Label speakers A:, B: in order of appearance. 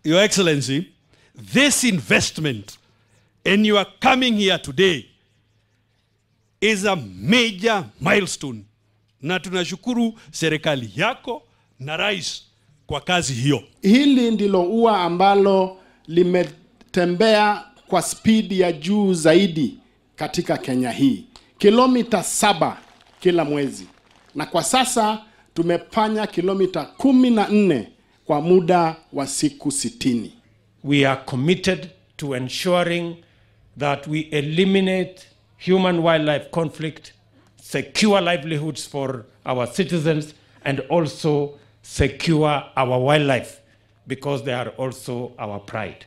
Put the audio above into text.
A: Your Excellency, this investment and your coming here today is a major milestone, na tunashukuru serikali yako na rais kwa kazi hiyo.
B: Hili ndilo ua ambalo limetembea kwa spidi ya juu zaidi katika Kenya hii, kilomita 7 kila mwezi, na kwa sasa tumefanya kilomita 14 kwa muda wa siku 60.
C: We are committed to ensuring that we eliminate human wildlife conflict, secure livelihoods for our citizens, and also secure our wildlife, because they are also our pride.